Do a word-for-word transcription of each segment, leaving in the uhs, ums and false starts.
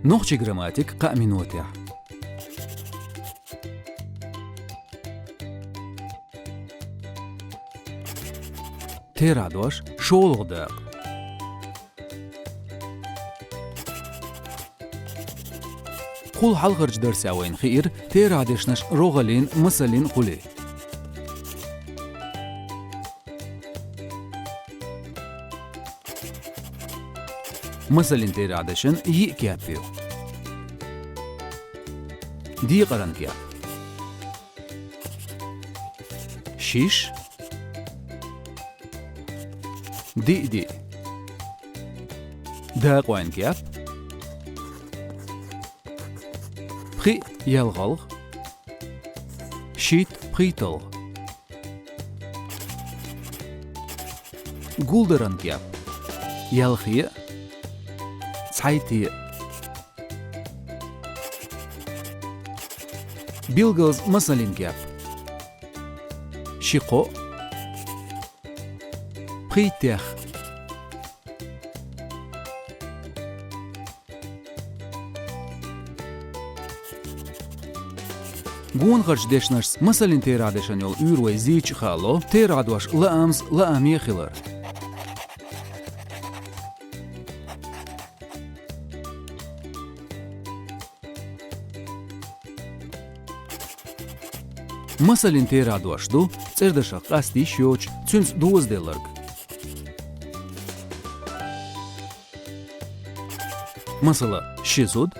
Нохчийн грамматика кхаа минотехь. Тера дош, шолгӀа дакъа. Кхул хьалхарчу дарсехь вайна хиира тера дешнаш рогӀаллин, масаллин хуьлий. Масаллин тера дешан йиъ кеп ю. Декъаран кеп. Шиш. Диъ-диъ. Дакъойн кеп. Пхиъ ялхалгӀа. Шийтта пхийтталгӀа. Гулдаран кеп. Ялхе а, цхьайтте а. Билгалза масаллин кеп. Ши-кхоъ. Пхийттех. Гонахарчу дешнашца масаллин тера дешан йолу уьйр вай зийча а хаало, тера дош лаамца, лааме а хилар. Масаллин тера дош ду цӀердашах къастийш йоцуш, цуьнца дозаделларг. Масала, ши зуда,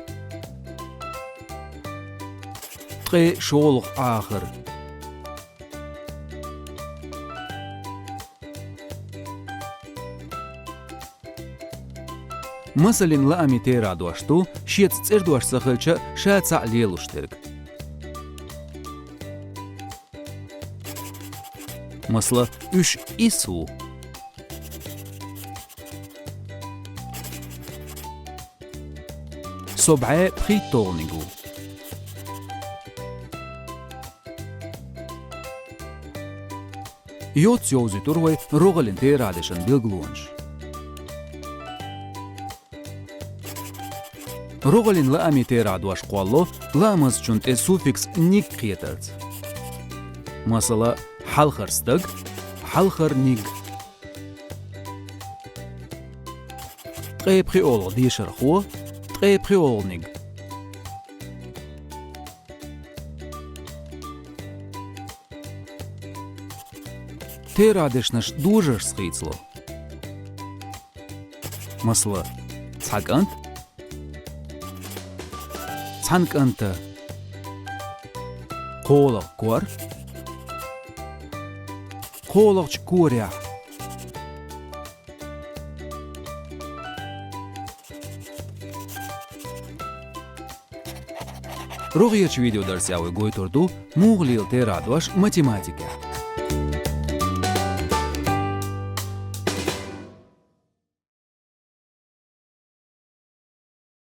ткъе шолгӀа Ӏахар. Масаллин лаамийн тера дош ду шеца цӀердош ца хилча а ша цхьаъ лелош дерг. Масала, уьш исс ву. Со бӀе пхийтталгӀаниг ву. Йоцца йовзуьйтур вай рогӀаллин тера дешан билгалонаш. РогӀаллин лаамийн тера дош кхолло лаамазчунна тӀе суффикс «ниг» кхетарца. Масала, хьалхара стаг, хьалхара ниг. Ткъе пхоьалгӀа дешархо, ткъе пхоьалгӀаниг. Тера дешнаш дожаршца хийцало. Масала, цхьа кӀант, цхьана кӀанта, кхоалгӀа кор, кхоалгӀачу корехь. РогӀерчу видеодарсехь вай гойтур ду муха лела тера дош математикехь.